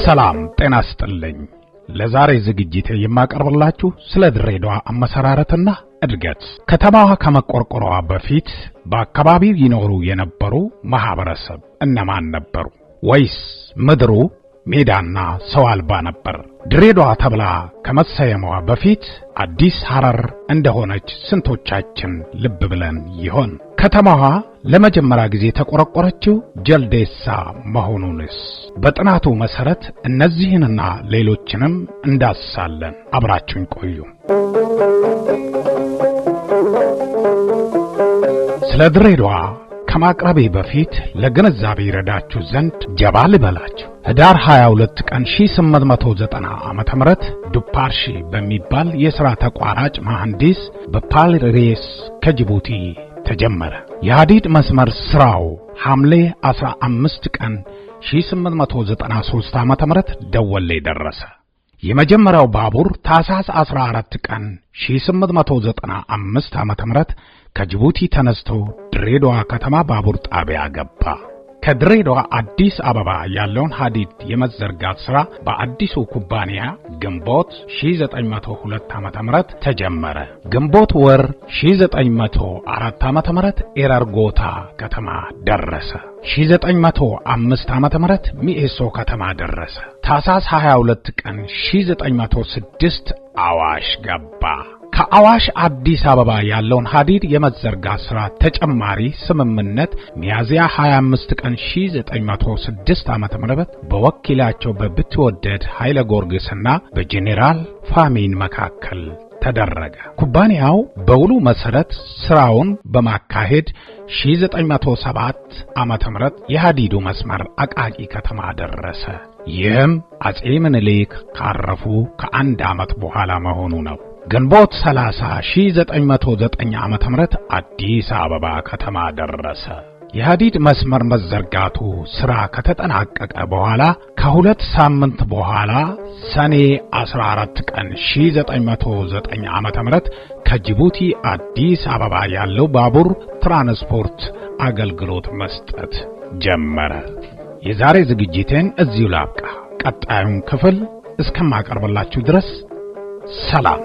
ሰላም ጤና ይስጥልኝ። ለዛሬ ዝግጅት የማቀርብላችሁ ስለ ድሬዳዋ አመሰራረትና እድገት፣ ከተማዋ ከመቆርቆሯ በፊት በአካባቢው ይኖሩ የነበሩ ማህበረሰብ እነማን ነበሩ? ወይስ ምድሩ ሜዳና ሰው አልባ ነበር? ድሬዳዋ ተብላ ከመሰየሟ በፊት አዲስ ሐረር እንደሆነች ስንቶቻችን ልብ ብለን ይሆን? ከተማዋ ለመጀመሪያ ጊዜ የተቆረቆረችው ጀልዴሳ መሆኑንስ? በጥናቱ መሰረት እነዚህንና ሌሎችንም እንዳስሳለን። አብራችሁን ቆዩ። ስለ ድሬዳዋ ከማቅረቤ በፊት ለግንዛቤ ይረዳችሁ ዘንድ ጀባ ልበላችሁ። ህዳር 22 ቀን 1890 ዓመተ ምህረት ዱፓርሺ በሚባል የሥራ ተቋራጭ መሐንዲስ በፓልሬስ ከጅቡቲ ተጀመረ። የሐዲድ መስመር ሥራው ሐምሌ 15 ቀን 1893 ዓመተ ምህረት ደወሌ ደረሰ። የመጀመሪያው ባቡር ታኅሳስ 14 ቀን 1895 ዓመተ ምህረት ከጅቡቲ ተነስቶ ድሬዳዋ ከተማ ባቡር ጣቢያ ገባ። ከድሬዳዋ አዲስ አበባ ያለውን ሐዲድ የመዘርጋት ሥራ በአዲሱ ኩባንያ ግንቦት 1902 ዓመተ ምህረት ተጀመረ። ግንቦት ወር 1904 ዓመተ ምህረት ኤረርጎታ ከተማ ደረሰ። 1905 ዓመተ ምህረት ሚኤሶ ከተማ ደረሰ። ታኅሳስ 22 ቀን 1906 አዋሽ ገባ። ከአዋሽ አዲስ አበባ ያለውን ሐዲድ የመዘርጋት ሥራ ተጨማሪ ስምምነት ሚያዝያ 25 ቀን 1906 ዓመተ ምህረት በወኪላቸው በብትወደድ ኃይለ ጊዮርጊስና በጄኔራል ፋሚን መካከል ተደረገ። ኩባንያው በውሉ መሰረት ስራውን በማካሄድ 1907 ዓመተ ምህረት የሐዲዱ መስመር አቃቂ ከተማ ደረሰ። ይህም አጼ ምኒልክ ካረፉ ከአንድ ዓመት በኋላ መሆኑ ነው። ግንቦት 30 1909 ዓመተ ምህረት አዲስ አበባ ከተማ ደረሰ። የሐዲድ መስመር መዘርጋቱ ሥራ ከተጠናቀቀ በኋላ ከሁለት ሳምንት በኋላ ሰኔ 14 ቀን 1909 ዓመተ ምህረት ከጅቡቲ አዲስ አበባ ያለው ባቡር ትራንስፖርት አገልግሎት መስጠት ጀመረ። የዛሬ ዝግጅቴን እዚሁ ላብቃ። ቀጣዩን ክፍል እስከማቀርብላችሁ ድረስ ሰላም።